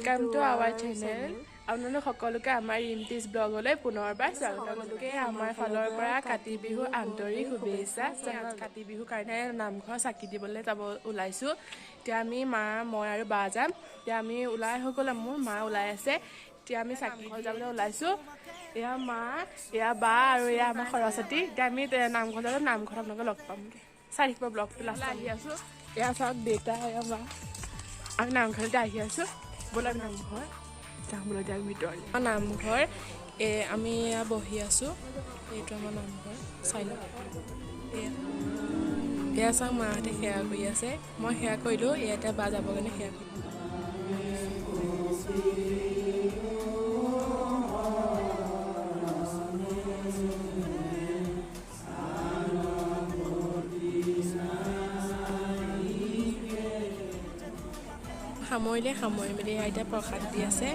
Welcome to our channel. আপোনালোক সকলোকে আমাৰ ৰিম্পিজ ব্লগলৈ পুনৰবাৰ স্বাগতম। আপোনালোকে আমাৰ ফালৰ পৰা কাতি বিহু আন্তৰিক শুভেচ্ছা। কাতি বিহুৰ কাৰণে নামঘৰ চাকি দিবলৈ যাব ওলাইছোঁ। এতিয়া আমি মা, মই আৰু বা যাম। এতিয়া আমি ওলাই হৈ গ'ল, মোৰ মা ওলাই আছে। এতিয়া আমি চাকি ঘৰ যাবলৈ ওলাইছোঁ। এয়া মা, এয়া বা আৰু এয়া আমাৰ সৰস্বতী। এতিয়া আমি নামঘৰ যাব, নামঘৰত আপোনালোকে লগ পামগৈ। চাই থাকিব ব্লগটো লাষ্ট। আহি আছোঁ। এয়া চাওক দেউতা, এয়া মা। আমি নামঘৰতে আহি আছোঁ। ব'লা নামঘৰ যাম বোলো। এতিয়া আমি ভিতৰলৈ নামঘৰ আমি এয়া বহি আছোঁ। এইটো আমাৰ নামঘৰ, চাই লওক। এয়া এয়া চাওক, মাহঁতে সেৱা কৰি আছে। মই সেৱা কৰিলোঁ। ইয়াতে বা যাবৰ কাৰণে সেৱা কৰিলোঁ। সামৰিলে, সামৰি মেলি এয়া এতিয়া প্ৰসাদ দি আছে।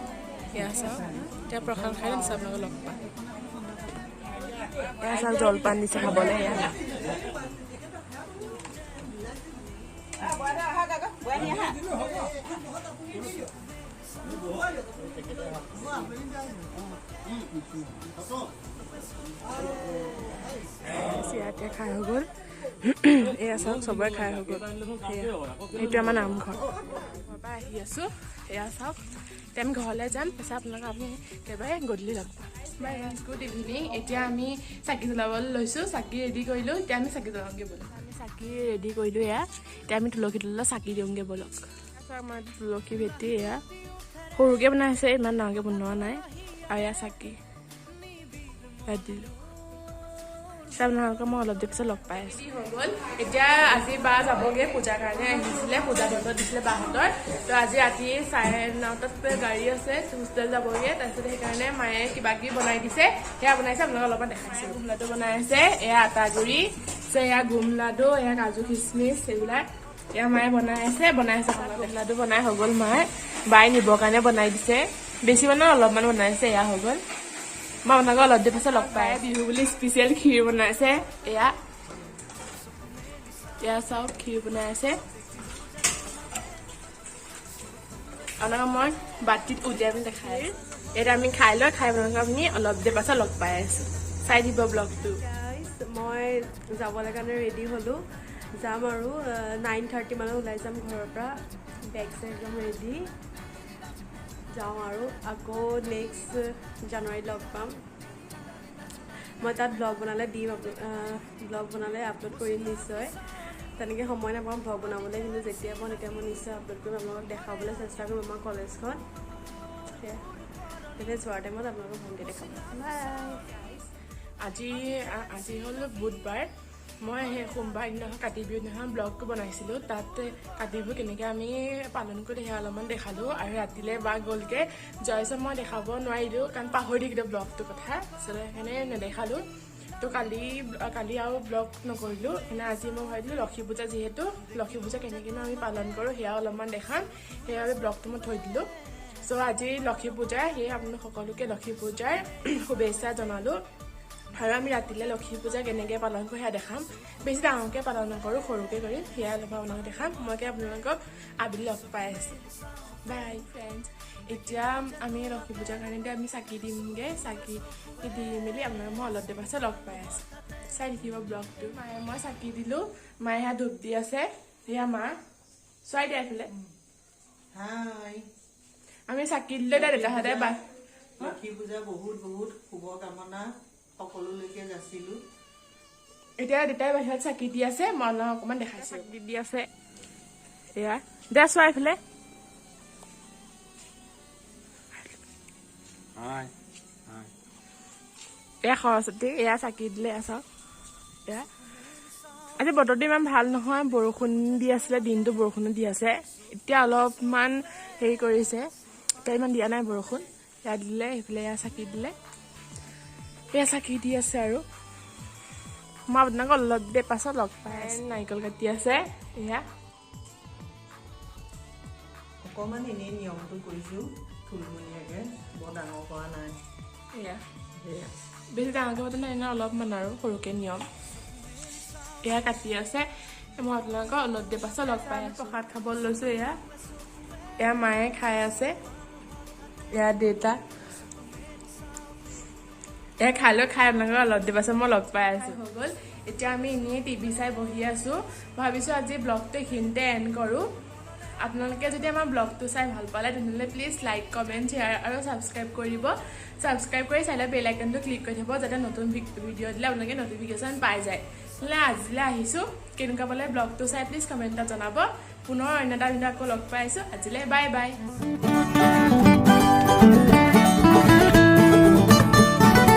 এয়া চাওক, এতিয়া প্ৰসাদ খাই দিছে, আপোনালোকক লগ পাম। এয়া চাওক, জলপান দিছে খাবলৈ। এয়া ইয়াতে খাই হৈ গ'ল। এয়া চাওক, চবৰে খাই হৈ গ'ল। সেয়া এইটো আমাৰ নামঘৰ। ঘৰৰ পৰা আহি আছোঁ। এয়া চাওক, এতিয়া আমি ঘৰলৈ যাম। পিছে আপোনালোকক আমি একেবাৰে গধূলি লগ পাম। বাই, গুড ইভিনিং। এতিয়া আমি চাকি জ্বলাবলৈ লৈছোঁ। চাকি ৰেডি কৰিলোঁ। এতিয়া আমি চাকি জ্বলাওঁগৈ ব'লক। আমি চাকি ৰেডি কৰিলোঁ। এয়া এতিয়া আমি তুলসী তলত চাকি দিওঁগৈ ব'লক। আমাৰ তুলসী ভেটি এয়া সৰুকৈ বনাইছে, ইমান ডাঙৰকৈ বনোৱা নাই। আৰু এয়া চাকি ইয়াত দিলোঁ। আপোনালোকক মই অলপ দেৰি পিছত লগ পাই আছোঁ। হৈ গ'ল। এতিয়া আজি বা যাবগৈ, পূজাৰ কাৰণে আহিছিলে। পূজা বন্ধ দিছিলে বাহঁতৰ। তো আজি ৰাতি 9:30টাত গাড়ী আছে, হোষ্টেল যাবগৈ। তাৰপিছত সেইকাৰণে মায়ে কিবা কিবি বনাই দিছে, সেয়া বনাইছে, আপোনালোকক অলপমান দেখাইছে। গোম লাডু বনাই আছে। এয়া আটা গুড়ি, এয়া গোম লাডু, এয়া কাজু খিচমিচ, এইবিলাক এয়া মায়ে বনাই আছে, বনাই আছে। গোম লাডু বনাই হৈ গ'ল। মায়ে বাই নিবৰ কাৰণে বনাই দিছে। বেছি বনাই অলপমান বনাইছে। এয়া হৈ গ'ল। মই আপোনালোকক অলপ দেৰি পাছত লগ পাই। বিহু বুলি স্পেচিয়েল ক্ষীৰ বনাইছে। এয়া এয়া চাওক, ক্ষীৰ বনাই আছে। আপোনালোকক মই বাতিত উলিয়াই পিনি দেখাই। এতিয়া আমি খাই লৈ খাই আপোনালোকক আমি অলপ দেৰি পাছত লগ পাই আছো। চাই দিব ব্লগটো। মই যাবলৈ কাৰণে ৰেডি হ'লোঁ। যাম আৰু 9:30 মানত ওলাই যাম ঘৰৰ পৰা। বেগ চেগ একদম ৰেডি। যাওঁ আৰু আকৌ নেক্সট জানুৱাৰীত লগ পাম। মই তাত ব্লগ বনালে দিম, ব্লগ বনালে আপলোড কৰিম নিশ্চয়। তেনেকৈ সময় নাপাওঁ ব্লগ বনাবলৈ, কিন্তু যেতিয়া পাওঁ তেতিয়া মই নিশ্চয় আপলোড কৰিম। আপোনালোকক দেখাবলৈ চেষ্টা কৰিম আমাৰ কলেজখন। সেয়া তেতিয়া যোৱাৰ টাইমত আপোনালোকক ভণ্টি দেখাম। বাই। আজি হ'ল বুধবাৰ। মই সেই সোমবাৰ দিনাখন, কাতি বিহুৰ দিনাখন ব্লগটো বনাইছিলোঁ। তাত কাতি বিহু কেনেকৈ আমি পালন কৰোঁ সেয়া অলপমান দেখালোঁ। আৰু ৰাতিলৈ বা গ'লগৈ। যোৱাৰ পিছত মই দেখাব নোৱাৰিলোঁ, কাৰণ পাহৰি থাকিলোঁ ব্লগটোৰ কথা। তাৰপিছত সেইকাৰণে নেদেখালোঁ। তো কালি কালি আৰু ব্লগ নকৰিলোঁ। সেইকাৰণে আজি মই ভাবিলোঁ, লক্ষী পূজা যিহেতু, লক্ষী পূজা কেনেকৈনো আমি পালন কৰোঁ সেয়া অলপমান দেখাম। সেইবাবে ব্লগটো মই থৈ দিলোঁ। চ' আজি লক্ষী পূজা, সেয়ে আপোনালোক সকলোকে লক্ষী পূজাৰ শুভেচ্ছা জনালোঁ। আৰু আমি ৰাতিলৈ লক্ষী পূজা কেনেকৈ পালন কৰোঁ সেয়া দেখাম। বেছি ডাঙৰকৈ পালন নকৰোঁ, সৰুকৈ কৰিম। সেয়া অলপ আপোনালোকক দেখাম। মই আপোনালোকক আবেলি লগ পাই আছোঁ। বাই ফ্ৰেণ্ডছ। এতিয়া আমি লক্ষী পূজাৰ কাৰণে এতিয়া আমি চাকি দিমগৈ। চাকি দি মেলি আপোনালোক মই অলপ দেৰি পাছত লগ পাই আছোঁ। চাই থাকিব ব্লগটো। মায়ে মই চাকি দিলোঁ। মায়ে সেয়া ধূপ দি আছে। সেয়া মা, চোৱাই দিয়া এইফালে। হাই। আমি চাকি দিলে। এতিয়া দেউতাহঁতে বা লক্ষী পূজা বহুত বহুত শুভকামনা সকলোলৈকে যাচিলো। এতিয়া দেউতাই বাহিৰত চাকি দি আছে। মই অলপ অকণমান দেখাইছো। চাকি দি আছে এয়া। দে চোৱা এইফালে। হাই হাই। এয়া সৰস্বতী। এয়া চাকি দিলে। এয়া চাওক। এয়া আজি বতৰটো ইমান ভাল নহয়, বৰষুণ দি আছিলে দিনটো, বৰষুণো দি আছে। এতিয়া অলপমান হেৰি কৰিছে, এতিয়া ইমান দিয়া নাই বৰষুণ। এয়া দিলে সেইফালে, এয়া চাকি দিলে। এয়া চাকি দি আছে। আৰু মই আপোনাক অলপ দেৰি পাছত লগ পাই আছো। নাৰিকল কাটি আছে এয়া। অকণমান এনেই নিয়মটো কৰিছোঁ থুলমূলীয়াকৈ, বৰ ডাঙৰ কৰা নাই। এয়া সেয়া। বেছি ডাঙৰকৈ পতা নাই, এনেই অলপমান আৰু সৰুকৈ নিয়ম। এয়া কাটি আছে। মই আপোনালোকক অলপ দেৰি পাছত লগ পাই আছোঁ। প্ৰসাদ খাব লৈছোঁ। এয়া এয়া মায়ে খাই আছে। এয়া দেউতা। এয়া খাই লৈ খাই আপোনালোকক অলপ দেৰি পাছত মই লগ পাই আছোঁ। হৈ গ'ল, এতিয়া আমি এনেই টিভি চাই বহি আছোঁ। ভাবিছোঁ আজি ব্লগটো এইখিনিতে এণ্ড কৰোঁ। আপোনালোকে যদি আমাৰ ব্লগটো চাই ভাল পালে, তেনেহ'লে প্লিজ লাইক, কমেণ্ট, শ্বেয়াৰ আৰু ছাবস্ক্ৰাইব কৰি দিব। ছাবস্ক্ৰাইব কৰি চাইলে বেল আইকনটো ক্লিক কৰি থ'ব, যাতে নতুন ভিডিঅ' দিলে আপোনালোকে নটিফিকেশ্যন পাই যায়। নহ'লে আজিলৈ আহিছোঁ। কেনেকুৱা পালে ব্লগটো চাই প্লিজ কমেণ্টত জনাব। পুনৰ অন্য এটা ভিডিঅ' আকৌ লগ পাই আছোঁ। আজিলৈ বাই বাই।